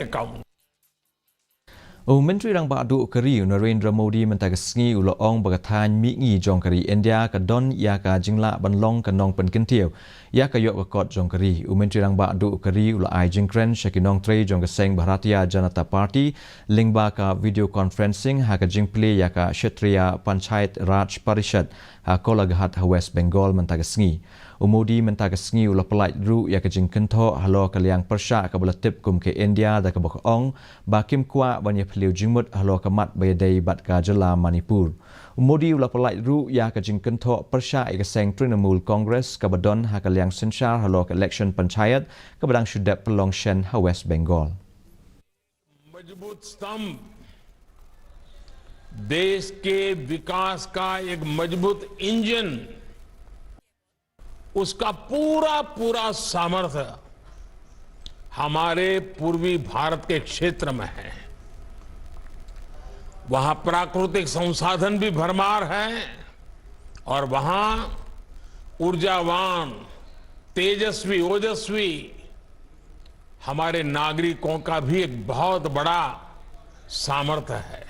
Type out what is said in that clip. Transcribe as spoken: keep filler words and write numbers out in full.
कहूंगा। U Myntri Rangbah Duh ka ri u Narendra Modi mynta ka sngi u la ong ba ka thaiñ mihngi jong ka ri India ka don ïa ka jinglah ban long ka nongpynkynthiew ïa ka ïoh ka kot jong ka ri. U Myntri Rangbah Duh ka ri u la ai jingkren sha ki nongtrei jong ka seng Bharatiya Janata Party lyngba ka video conferencing ha ka jingplie ïa ka Kshetriya Panchayat Raj Parishad ha Kolaghat ha West Bengal mynta ka sngi. U Modi mynta ka sngi u la pyllait ruh ïa ka jingkynthoh halor ka liang pyrshah kaba la tip kum ka India da kaba ka ong ba kim kwah ban ïaphylliew jingmut halor ka mat ba ïadei bad ka jylla Manipur. U Modi u la pyllait ruh ïa ka jingkynthoh pyrshah ïa ka seng Trinamool Congress kaba don ha ka liang synshar halor ka election panchayat kaba dang shu dep pynlong shen ha West Bengal. मजबूत स्तंभ, देश के विकास का एक मजबूत इंजन, उसका पूरा पूरा सामर्थ्य हमारे पूर्वी भारत के क्षेत्र में है। वहां प्राकृतिक संसाधन भी भरमार है और वहां ऊर्जावान, तेजस्वी, ओजस्वी हमारे नागरिकों का भी एक बहुत बड़ा सामर्थ्य है।